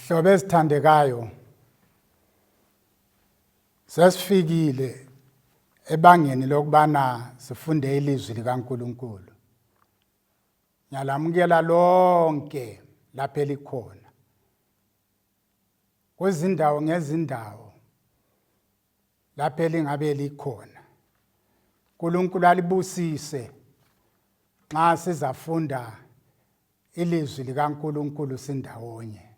Zihlobo ezithandekayo, sesifikile ebangeni lokubana sifunde ilizwi likaNkulunkulu. Ngiyalamukela lonke lapho elikhona. Kwizindawo ngezindawo lapho elingabe likhona. uNkulunkulu alibusise nxa sizafunda ilizwi likaNkulunkulu sindawonye.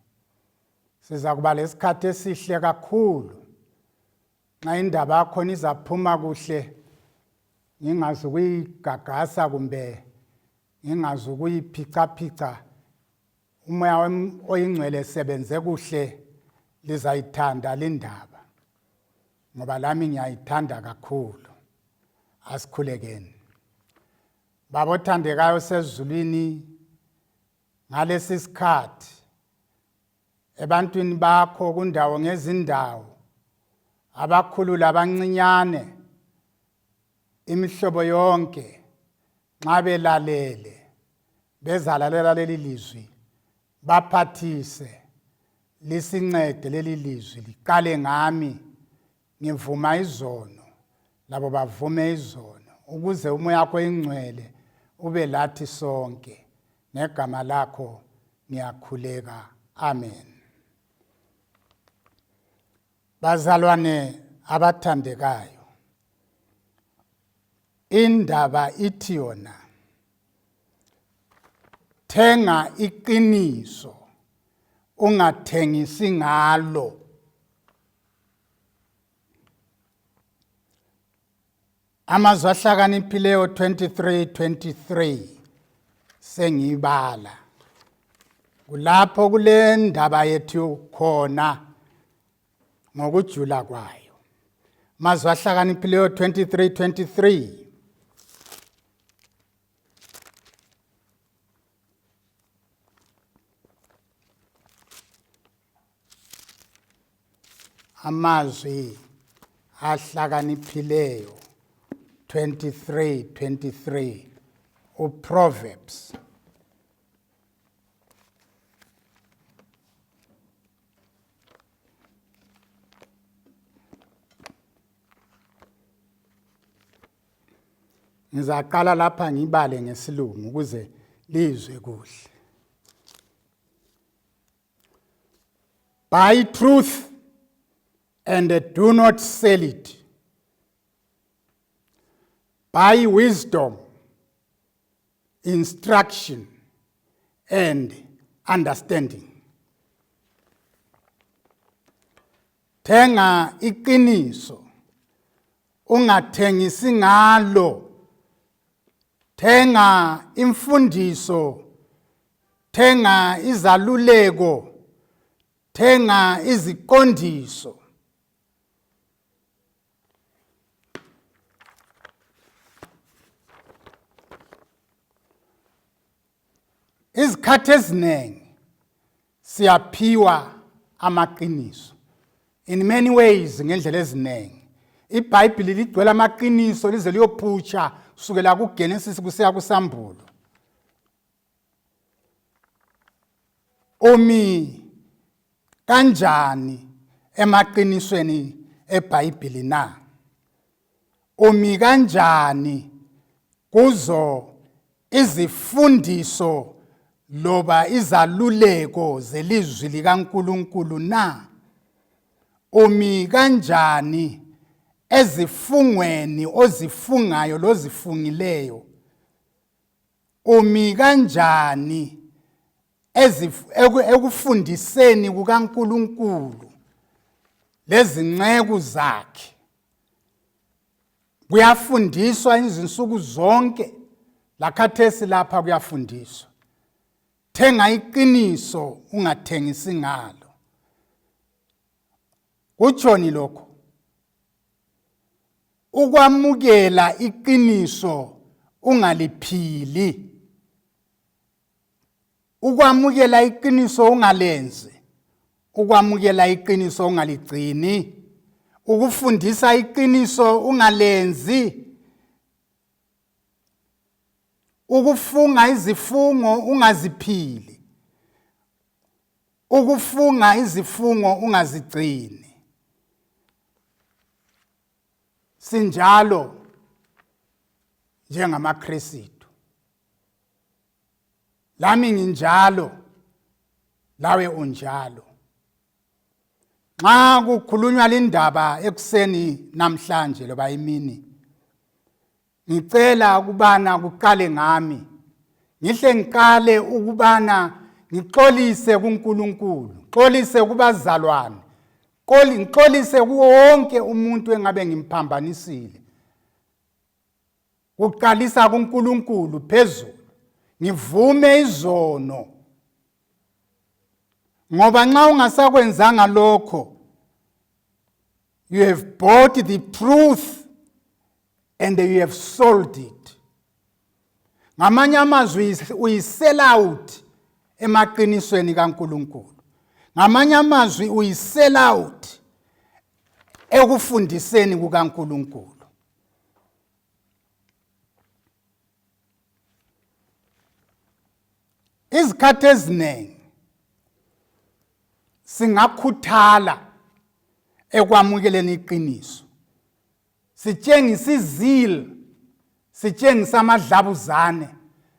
Sizakuba lesikhathi esihle kakhulu nxa indaba yakhona izaphuma kuhle ngingazi ukuyigagasa kumbe ngingazi ukuyiphicaphica umoya oyingcwele sebenze kuhle lizayithanda lindaba ngoba lami ngiyayithanda kakhulu asikhulekeni Baba othandekayo osezulwini, ngalesi sikhathi ebantwini bakho kundawo ngezindawo, abakhulu labancinyane, imihlobo yonke, nxa belalele, bezalalela leli lizwi, baphathise, lisincede leli lizwi liqale ngami ngivuma izono labo bavume izono ukuze umoya wakho ingcwele ube lathi sonke ngegama lakho ngiyakhuleka amen bazalwane abathandekayo indaba ithi yona thenga iqiniso ungathengisi ngalo Amazwi ahlakaniphileyo 23 23 sengiyibala kulapho kule ndaba yethu khona ngokujula kwayo mazwi ahlakaniphileyo 23 23 Amazwi ahlakaniphileyo 23 23 uProverbs Ngizaqala lapha ngibale ngesilungu ukuze lizwe kuhle. Buy truth and do not sell it. Buy wisdom, instruction and understanding. Thenga iqiniso ungathengisi ngalo. Thenga imfundiso thenga izaluleko thenga iziqondiso izikhathi eziningi siyaphiwa amaqiniso in many ways ngendlela eziningi ibhayibhili ligcwele amaqiniso lize liyophutsha kusukela kugenesis kusiya kusambulo Umi kanjani emaqinisweni eBhayibheli na? Umi kanjani kuzo izifundiso loba izaluleko zelizwi likaNkulunkulu na? Umi kanjani ezifungweni ozifungayo lozifungileyo? Umi kanjani ekufundiseni kukaNkulunkulu lezinceku zakhe? Kuyafundiswa izinsuku zonke, lakhathesi lapha kuyafundiswa. Thenga iqiniso ungathengisi ngalo. Kutshoni lokho? Ukwamukela iqiniso ungaliphili. Ukwamukela iqiniso ungalenzi. Ukwamukela iqiniso ungaligcini. Ukufundisa iqiniso ungalenzi. Ukufunga izifungo ungaziphili. Ukufunga izifungo ungazigcini. Sinjalo njengamaKristu. Lami nginjalo, lawe unjalo. Nxa kukhulunywa lindaba ekuseni namhlanje loba imini, ngicela ukubana kuqale ngami ngihle ngiqale ukubana ngixolise kuNkulunkulu xolise kubazalwane ngixolise kuwo wonke umuntu engabe ngimphambanisile kuqalisa kuNkulunkulu phezulu ngivume izono ngoba nxa ungasakwenzanga lokho you have bought the truth and you have sold it ngamanye amazwi uyisell out emaqinisweni kaNkuluNkulu ngamanye amazwi uyisell out ekufundiseni kukaNkuluNkulu Izikhathi eziningi singakhuthala ekwamukeleni iqiniso sitshengise izil sitshengise amadlabuzane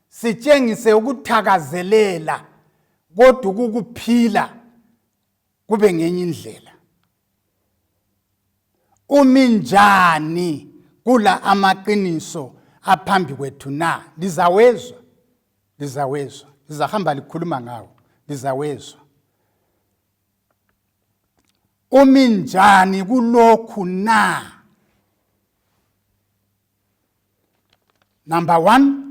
sitshengise ukuthakazelela kodwa ukukuphila kube ngenye indlela umi njani kula amaqiniso aphambi kwethu na lizawezwa lizawezwa lizahamba likhuluma ngawo lizawezwa umi njani kulokhu na number 1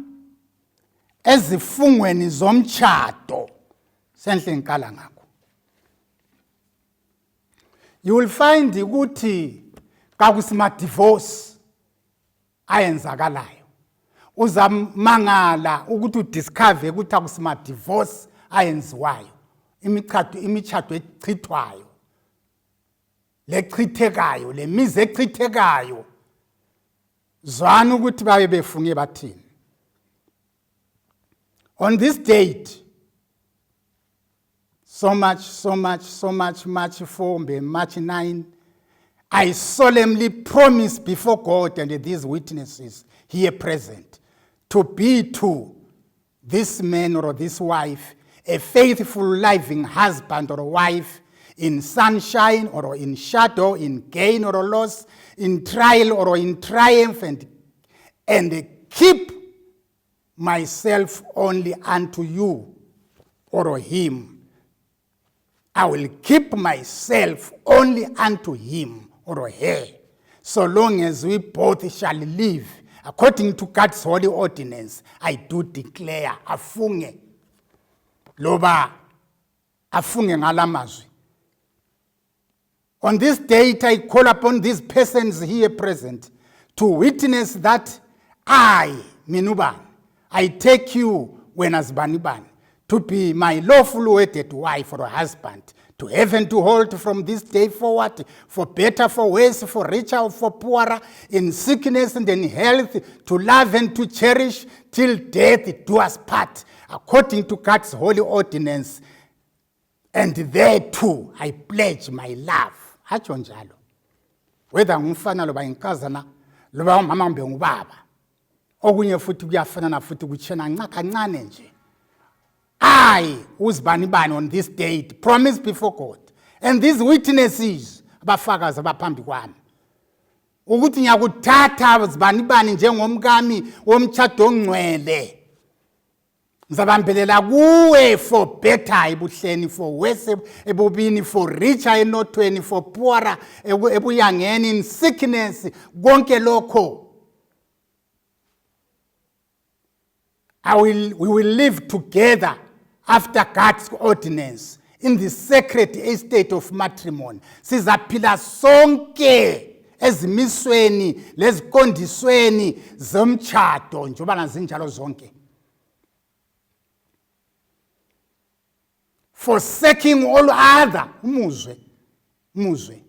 ezifungweni zomtshado senhle ngiqala ngakho you will find ukuthi kakusima divorce ayenzakalayo uzamangala ukuthi udiscover ukuthi akusima divorce ayenziwayo imichado imichado echithwayo lechithekayo lemizi echithekayo zwana ukuthi babe befunge bathini on this date so much so much so much March 4 mbe March 9 I solemnly promise before God and these witnesses here present to be to this man or this wife a faithful living husband or wife in sunshine or in shadow, in gain or loss, in trial or in triumph, and, and keep myself only unto you or him. I will keep myself only unto him or her, so long as we both shall live according to God's holy ordinance. I do declare, afunge, loba afunge ngalamazwi. On this date, I call upon these persons here present to witness that I, Minuban, I take you, wena Zibanibani, to be my lawful wedded wife or husband, to heaven to hold from this day forward, for better, for worse, for richer or for poorer, in sickness and in health, to love and to cherish, till death do us part, according to God's holy ordinance. And there too I pledge my love. Atsho njalo. Whether ngumfana loba inkazana loba umama kumbe ngubaba. Okunye futhi kuyafanana futhi kutshena nca kancane nje. I uzibani bani on this date promise before God and these witnesses abafakazi abaphambi kwami ukuthi ngiyakuthatha zibani bani njengomkami womtshado ongcwele ngizabambelela kuwe for better ebuhleni for worse ebubini for richer enothweni for poorer ebuyangeni in sickness konke lokho I will, we will live together after God's ordinance in the sacred estate of matrimony sizaphila sonke ezimisweni leziqondisweni zomtshado njengoba zinjalo zonke forsaking all other umuzwe umuzwe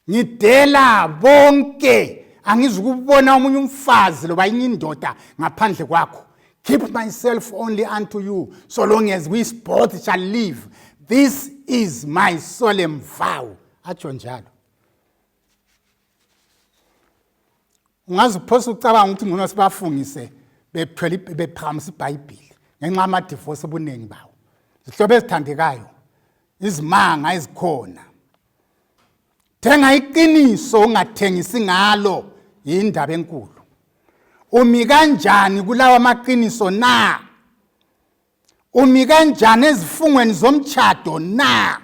ngidela bonke angizukubona omunye umfazi loba inye indoda ngaphandle kwakho keep myself only unto you so long as we both shall live. This is my solemn vow. Atsho njalo. Ungaze uphose ucabanga ukuthi ngcono sibafungise bethwele bephakamisa iBhayibheli ngenxa yamadivosi obuningi bawo. Zihlobo ezithandekayo, izimanga ezikhona. Thenga iqiniso ungathengisi ngalo yindaba enkulu. Umi kanjani kulawa maqiniso na? Umi kanjani ezifungweni zomtshado na?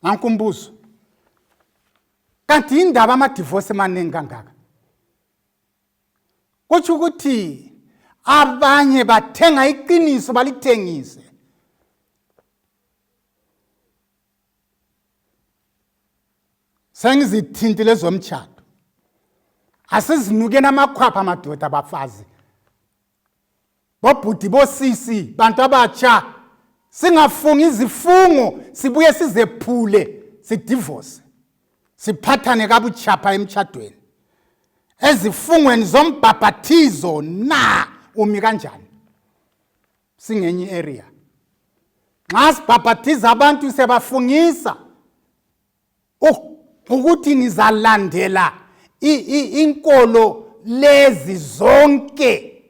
Nanku umbuzo. Kanti yindaba amadivosi emaningi kangaka? Kutsho ukuthi abanye bathenga iqiniso balithengise. Sengizithintile ezomtshado. Asizinukeni amakhwapha madoda bafazi. Bobhuti bosisi bantu abatsha singafungi izifungo sibuye sizephule sidivorce. Siphathane kabuchapha emtshadweni. Ezifungweni zombhabhathizo na umi kanjani? Singenye area. Nxa sibhabhathiza abantu siyabafungisa ukuthi nizalandela inkolo lezi zonke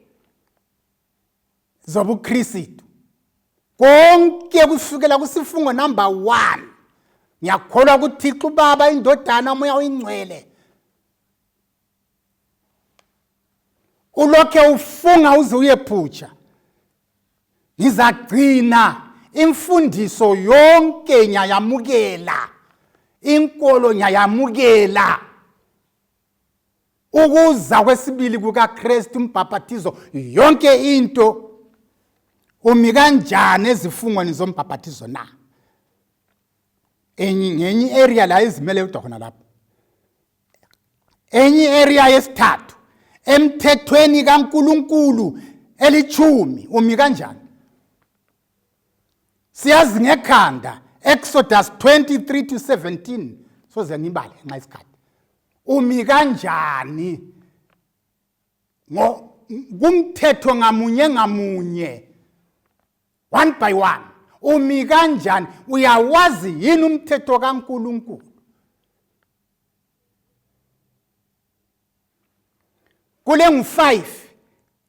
zobuKristu konke kusukela kusifungo number 1 ngiyakholwa kuThixo uBaba indodana uMoya oyingcwele ulokhe ufunga uze uyephutsha ngizagcina imfundiso yonke ngiyayamukela inkolo ngiyayamukela ukuza kwesibili kukaKristu umbhaphathizo yonke into umi kanjani ezifungweni zombhaphathizo na enye ngenye area la izimele yodwa khona lapho enye area yesithathu emthethweni kaNkuluNkulu elithumi umi kanjani siyazi ngekhanda Exodus 23 to 17 soze ngibale nxa isikhathi umi kanjani ngo kumthetho ngamunye ngamunye one by one umi kanjani uyawazi yini umthetho kaNkuluNkulu kule ngu-5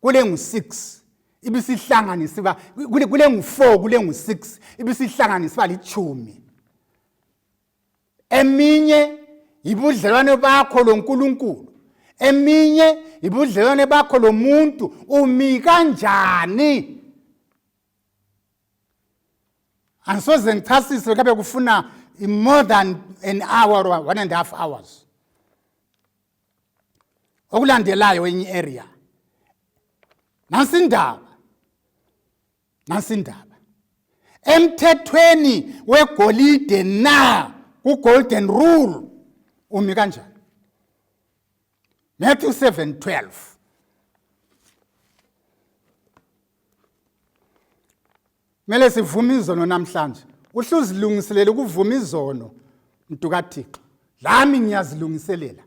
kule ngu-6 ibisihlanganisa iba kule ngu-4 kule ngu-6 ibisihlanganisa iba lithumi eminye yibudlelwane bakho loNkulunkulu eminye yibudlelwane bakho lomuntu umi kanjani angisoze ngichasise kabe kufuna more than an hour or one and a half hours okulandelayo enye area nansi indaba nansi indaba emthethweni wegolide na ku-golden rule umi kanjani Matthew 7:12 Mele sivume izono namhlanje uhluzilungiselela ukuvuma izono mntu kaThixo lami ngiyazilungiselela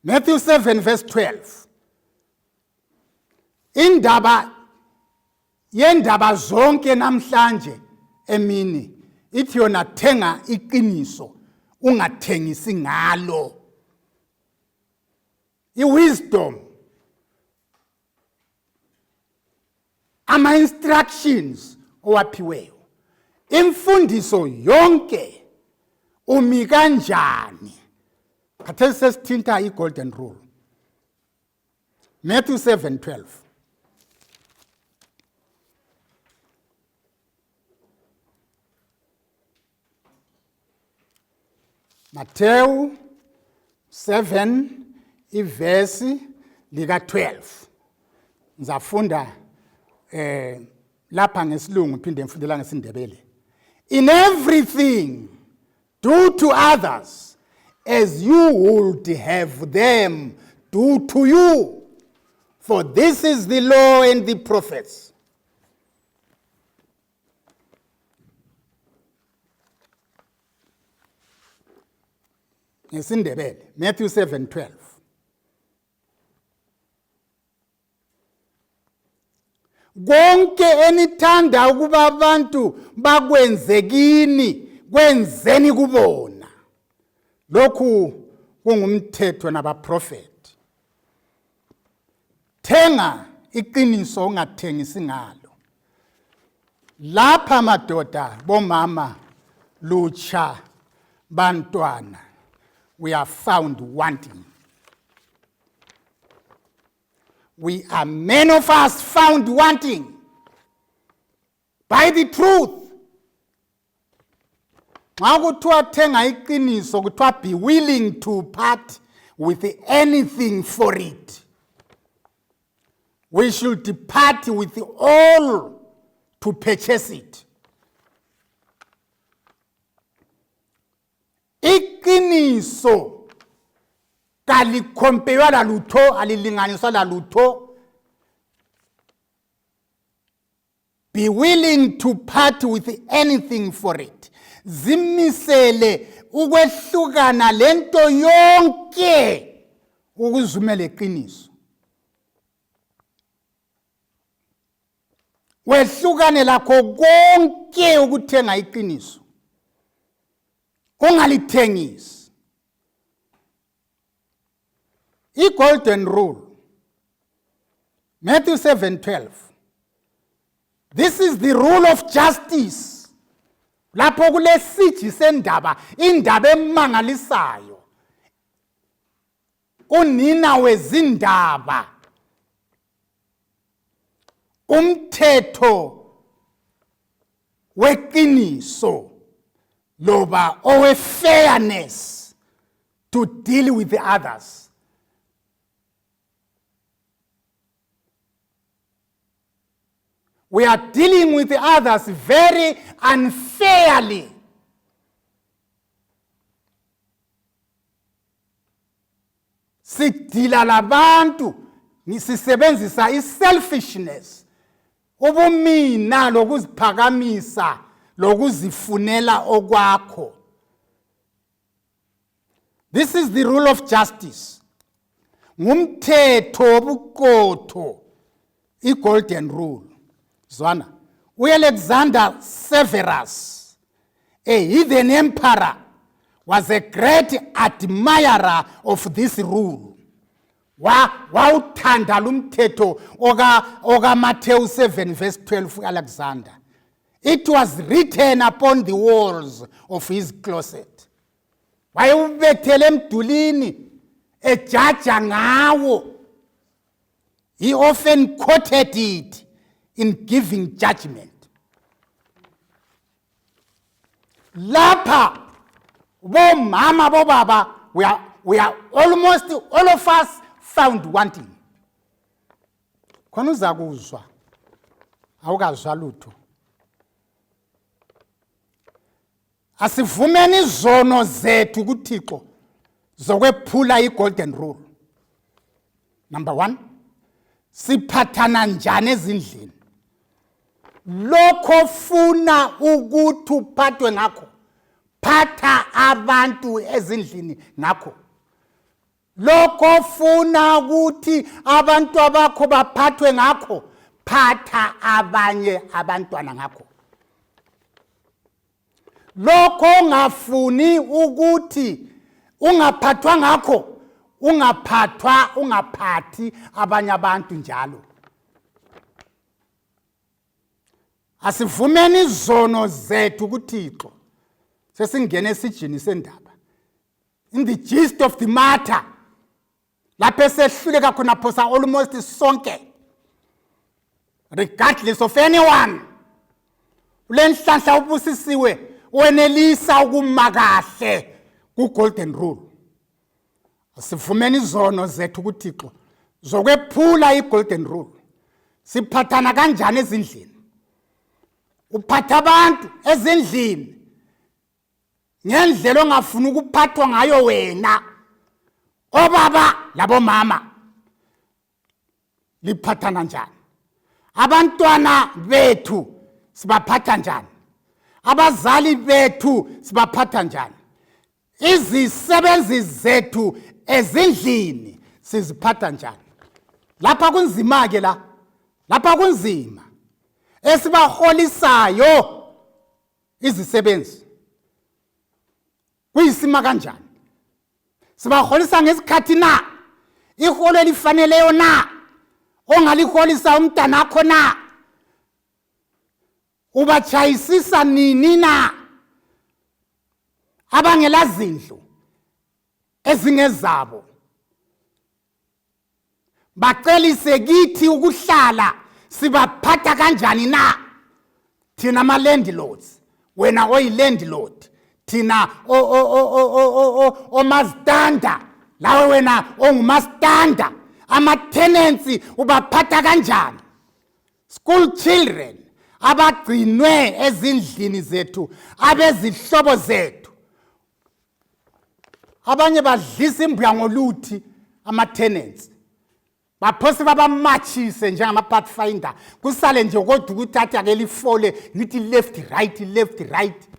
Matthew 7 verse 12 Indaba yendaba zonke namhlanje emini ithi yona thenga iqiniso ungathengisi ngalo iwisdom ama instructions owaphiweyo imfundiso yonke umi kanjani khathesi sesithinta i-golden rule Matthew 7:12 Mateyu 7 ivesi lika 12 ngizafunda eh lapha ngesilungu phinde ngifundela ngesindebele in everything Do to others as you would have them do to you. For this is the law and the prophets. NgesiNdebele, Matthew 7:12. Konke enithanda ukuba abantu bakwenze kini, kwenzeni kubona. Lokhu kungumthetho nabaprofeti. Thenga iqiniso ungathengisi ngalo. Lapha madoda, bomama, lutsha, bantwana, we are found wanting. We are many of us found wanting by the truth. Nxa kuthiwa thenga iqiniso kuthiwa be willing to part with anything for it. We should depart with all to purchase it. Iqiniso kalikhompeywa lalutho, alilinganiswa lalutho. Be willing to part with anything for it. Zimisele ukwehlukana lento yonke ukuzumela iqiniso. Wehlukane lakho konke ukuthenga iqiniso. Ungalithengisi. I-golden rule. Matthew 7:12. This is the rule of justice. Lapho kulesiji sendaba, indaba emangalisayo. Unina wezindaba. Umthetho weqiniso loba owe fairness to deal with the others. We are dealing with the others very unfairly. Sidila labantu sisebenzisa i-selfishness, ubumina lokuziphakamisa lokuzifunela okwakho. This is the rule of justice. Ngumthetho wobuqotho, i-golden rule. Zwana, uAlexander Severus, a heathen emperor, was a great admirer of this rule. Wawuthanda lumthetho okaMathewu 7 verse 12 Alexander. It was written upon the walls of his closet. Wayewubethele emdulini ejaja ngawo. He often quoted it in giving judgment. Lapha bomama bobaba we are almost all of us found wanting. Khona uzakuzwa awukazwa lutho. Asivumeni izono zethu kuThixo zokwephula i-golden rule. Number 1, siphathana njani ezindlini? Lokho funa ukuthi uphathwe ngakho, phatha abantu ezindlini ngakho. Lokho funa ukuthi abantu abakho baphathwe ngakho, phatha abanye abantwana ngakho. Lokho ongafuni ukuthi ungaphathwa ngakho, ungaphathwa, ungaphathi abanye abantu njalo. Asivumeni izono zethu kuThixo. Sesingena esijini sendaba. In the gist of the matter, lapho esehluleka khona phosa almost sonke, regardless of anyone. Ulenhlanhla ubusisiwe wenelisa ukuma kahle ku-golden rule. Asivumeni izono zethu kuThixo zokwephula i-golden rule. Siphathana kanjani ezindlini? Uphatha abantu ezindlini ngendlela ongafuni ukuphathwa ngayo wena. Obaba labomama liphathana njani? Abantwana bethu sibaphatha njani? Abazali bethu sibaphatha njani? Izisebenzi zethu ezindlini siziphatha njani? Lapha kunzima ke la, lapha kunzima. Esibaholisayo izisebenzi kuyisima kanjani? Sibaholisa ngesikhathi na? Iholo elifaneleyo na? Ongaliholisa umntanakho na? Ubatshayisisa nini na? Abangelazindlu ezingezabo bacelise kithi ukuhlala, sibaphatha kanjani na thina ama-landlords? Wena oyi-landlord, thina omazitanda, lawe wena ongumastanda, ama-tenants ubaphatha kanjani? School children abagcinwe ezindlini zethu, abezihlobo zethu, abanye badlisa imbuya ngoluthi ama-tenants, baphose babamatshise njengama-pathfinder, kusale nje kodwa ukuthi athi ake lifole, ngithi left, right, left, right,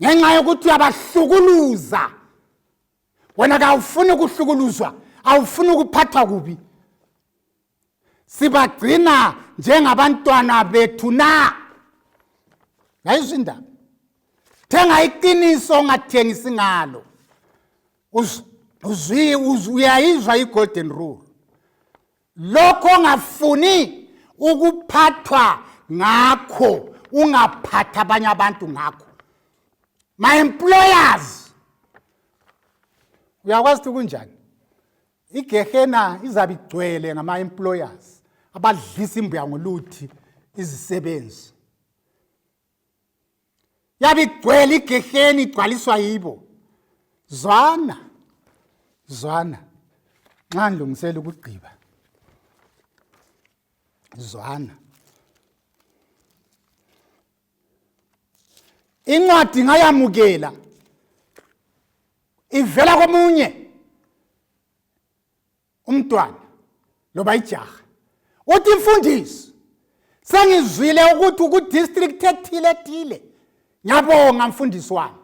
ngenxa yokuthi uyabahlukuluza. Wena kawufuni ukuhlukuluzwa, awufuni ukuphathwa kubi. Sibagcina njengabantwana bethu na? Ngayizwa indaba. Thenga iqiniso, ungathengisi ngalo. Uyayizwa i-golden rule? Lokho ongafuni ukuphathwa ngakho, ungaphathi abanye abantu ngakho. My employers, uyakwazi ukuthi kunjani? Igehena izabe igcwele ngama-employers abadlisa imbuya ngoluthi izisebenzi. Yabe igcwele igeheni, igcwaliswa yibo. Zwana, zwana, nxa ngilungisela ukugqiba, zwana. Incwadi ngayamukela ivela komunye umntwana loba ijaha, uthi, "Mfundisi, sengizwile ukuthi ku-district ethile ethile. Ngiyabonga, mfundisi wami.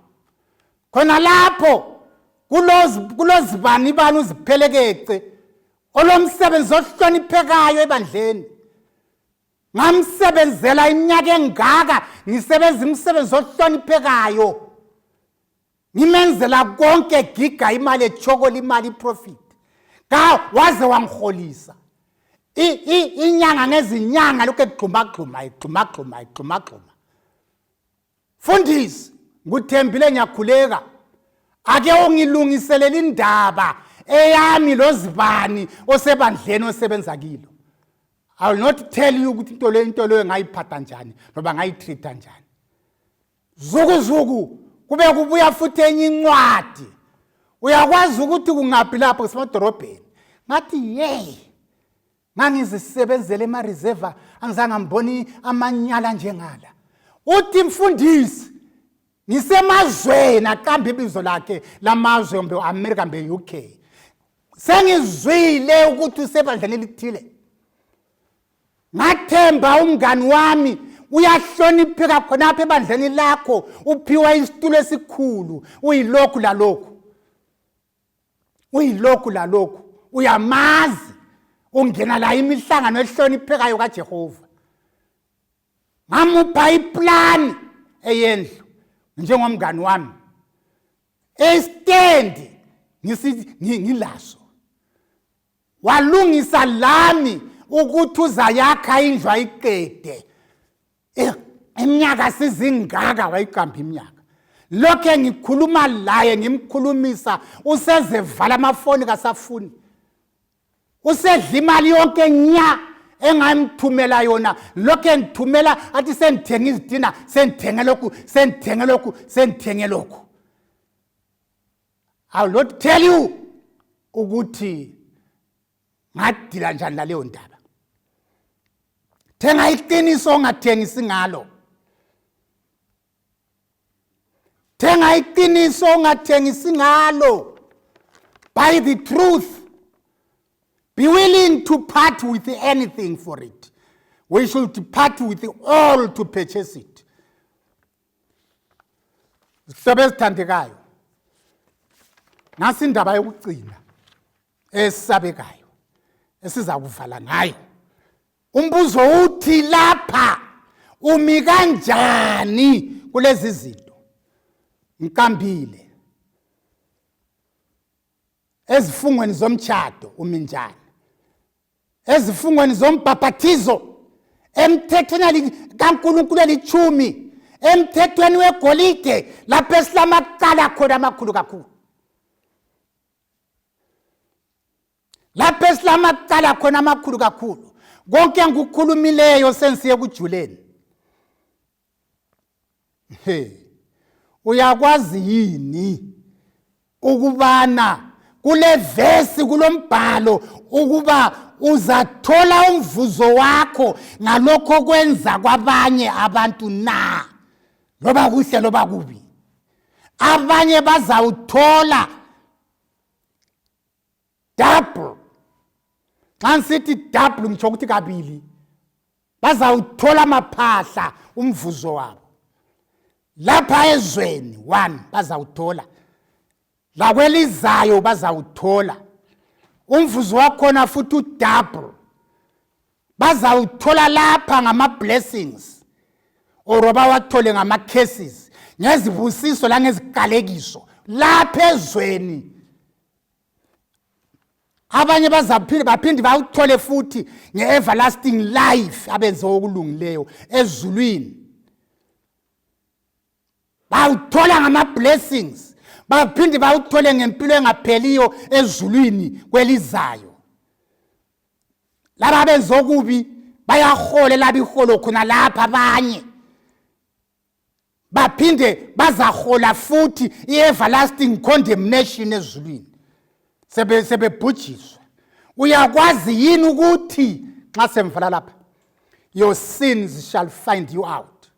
Khona lapho kulozibani bani uziphelekece olomsebenzi ohloniphekayo ebandleni. Ngamsebenzela iminyaka engaka, ngisebenza imisebenzi ohloniphekayo, ngimenzela konke, giga imali, echokola imali, iprofit, ka waze wangiholisa inyanga ngezinyanga, lokhu egxumagxuma, egxumagxuma, egxumagxuma. Mfundisi, ngikuthembile, ngiyakhuleka, ake ungilungiselele indaba eyami lozibani osebandleni osebenza kilo." I will not tell you ukuthi into leyo ngayiphatha njani noba ngayitreat njani. Zukuzuku kube kubuya futhi enye incwadi. Uyakwazi ukuthi kungaphi lapho? Kusemadorobheni. Ngathi, "Yey, ngangizisebenzela ema-reserve, angizange ngibone amanyala njengala." Uthi, "Mfundisi, ngisemazweni," aqamba ibizo lakhe lamazwe, mbe America, mbe UK, "sengizwile ukuthi usebandleni elithile. Ngathemba umngani wami, uyahlonipheka khonapha ebandleni lakho, uphiwa isitulo esikhulu, uyilokhu lalokhu, uyilokhu lalokhu, uyamazi, ungena la imihlangano ehloniphekayo kaJehova. Ngamupha iplani eyendlu njengomngani wami, estendi ngilaso. Walungisa lami ukuthi uzayakha indlu ayiqede iminyaka sizingaka." Wayiqamba iminyaka. Lokho ngikhuluma laye, ngimkhulumisa, usezevala amafoni, kasafuni, usedla imali yonke nya engamthumela yona. Lokho engithumela athi sengithenga izitina, sengithenge lokhu, sengithenge lokhu, sengithenge lokhu. I will not tell you ukuthi ngadila njani laleyo ndaba. Thenga iqiniso, ongathengisi ngalo. Thenga iqiniso, ongathengisi ngalo. Buy the truth. Be willing to part with anything for it. We should part with all to purchase it. Zihlobo ezithandekayo, nasi indaba yokugcina esabekayo esiza kuvala ngayo. Umbuzo uthi lapha umi kanjani kulezi zinto? Ngiqambile. Ezifungweni zomtshado umi njani? Ezifungweni zombhaphathizo, emthethweni kaNkulunkulu elithumi, emthethweni wegolide lapho esilamacala khona amakhulu kakhulu. Lapho esilamacala khona amakhulu kakhulu. Konke engikukhulumileyo sensiye kujuleni. He, uyakwazi yini ukubana kule vesi kulombhalo ukuba uzathola umvuzo wakho ngalokho kwenza kwabanye abantu na? Loba kuhle loba kubi, abanye bazawuthola double. Xa ngisithi double ngitsho ukuthi kabili, bazawuthola amaphahla umvuzo wabo lapha ezweni. One, bazawuthola lakwelizayo, bazawuthola umvuzo wakhona futhi udouble. Bazawuthola lapha ngama-blessings or bawathole ngama-cases, ngezibusiso langeziqalekiso lapha ezweni. Abanye bazaphinde baphinde bawuthole futhi nge-everlasting life, abenze okulungileyo ezulwini. Bawuthola ngama-blessings, baphinde bawuthole ngempilo engapheliyo ezulwini kwelizayo. Laba benza okubi bayahola laba iholo khona lapha, abanye baphinde bazahola futhi i-everlasting condemnation ezulwini sebebhujiswa. Uyakwazi yini ukuthi nxa semvala lapha, your sins shall find you out?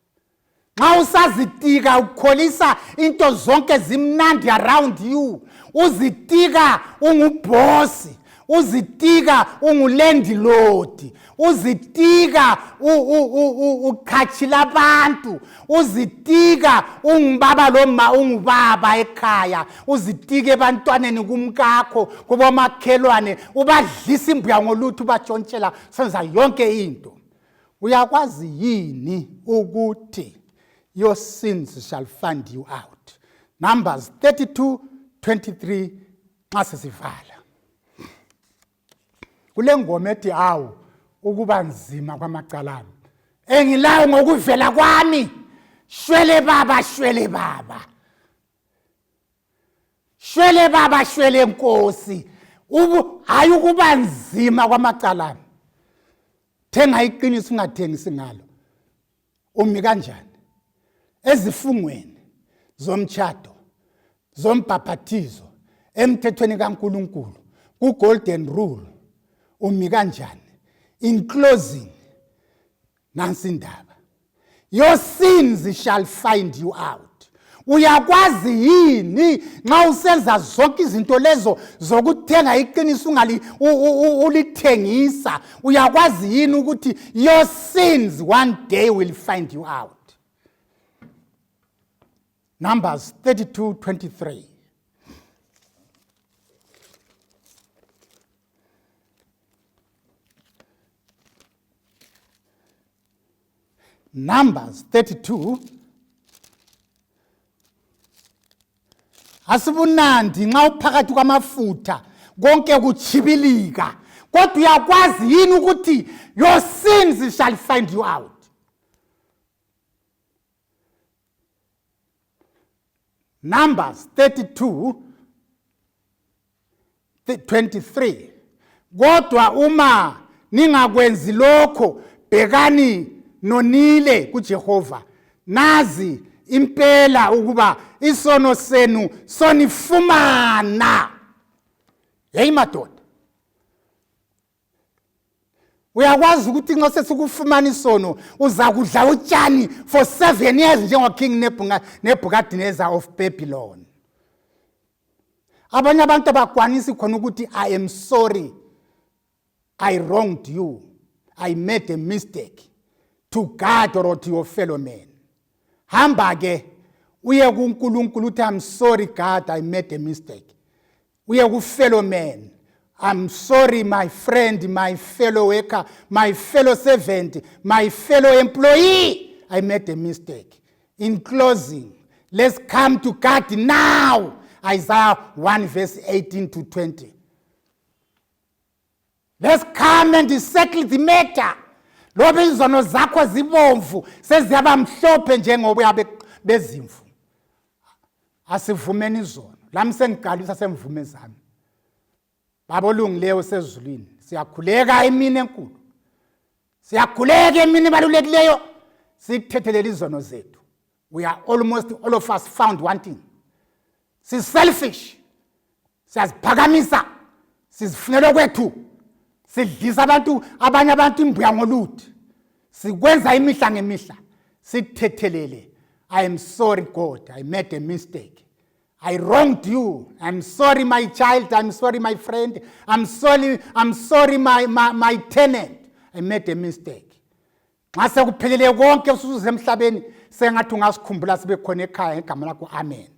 Nxa usazitika ukholisa into zonke zimnandi around you, uzitika ungubhosi, uzitika ungulandlord, uzitika uqhatshila abantu, uzitika ungubaba loma ungubaba ekhaya, uzitika ebantwaneni, kumkakho, kubomakhelwane, ubadlisa imbuya ngolutho, ubatshontshela, senza yonke into. Uyakwazi yini ukuthi your sins shall find you out? Numbers 32 23. Nxa sesivala kule ngoma ethi awu ukuba nzima kwamacala ami engilayo ngokuvela kwami, shwele baba, shwele baba, shwele baba, shwele nkosi, ubu hayi ukuba nzima kwamacala ami. Thenga iqiniso, ungathengisi ngalo. Umi kanjani ezifungweni zomtshado, zombhaphathizo, emthethweni kaNkuluNkulu, ku-golden rule umi kanjani? In closing, nansi indaba: your sins shall find you out. Uyakwazi yini nxa usenza zonke izinto lezo zokuthenga iqiniso ungali ulithengisa, uyakwazi yini ukuthi your sins one day will find you out? Numbers 32 23. Numbers 32. Asibunandi nxa uphakathi kwamafutha, konke kutshibilika, kodwa uyakwazi yini ukuthi your sins shall find you out? Numbers 32 23. Kodwa uma ningakwenzi lokho, bhekani, nonile kuJehova, nazi impela ukuba isono senu sonifumana. Hey madoda, uyakwazi ukuthi nxa sesikufumana isono uzakudla utshani for 7 years njengo-King Nebuchadnezzar of Babylon? Abanye abantu abakwanisi khona ukuthi I am sorry, I wronged you, I made a mistake to God or to your fellow man. Hamba ke uye kuNkulunkulu uthi, I'm sorry God, I made a mistake. Uye ku fellow man, I'm sorry, my friend, my fellow worker, my fellow servant, my fellow employee. I made a mistake. In closing, let's come to God now. Isaiah 1 verse 18 to 20. Let's come and settle the matter. Loba izono zakho zibomvu seziyaba mhlophe njengoboya bezimvu. Asivumeni izono. Lami sengiqalisa semvume zami. Baba olungileyo osezulwini, siyakhuleka emini enkulu. Siyakhuleka emini ebalulekileyo, sithethelele izono zethu. We are almost all of us found wanting. Si-selfish, siyaziphakamisa, sizifunela okwethu, sidlisa abantu abanye abantu imbuya ngoluthi. Sikwenza imihla ngemihla. Sithethelele. I am sorry God, I made a mistake. I wronged you. I'm sorry, my child. I'm sorry, my friend. I'm sorry, I'm sorry, my tenant. I made a mistake. Nxa sekuphelele konke usuze emhlabeni sengathi ungasikhumbula sibe khona ekhaya ngegama lakho. Amen.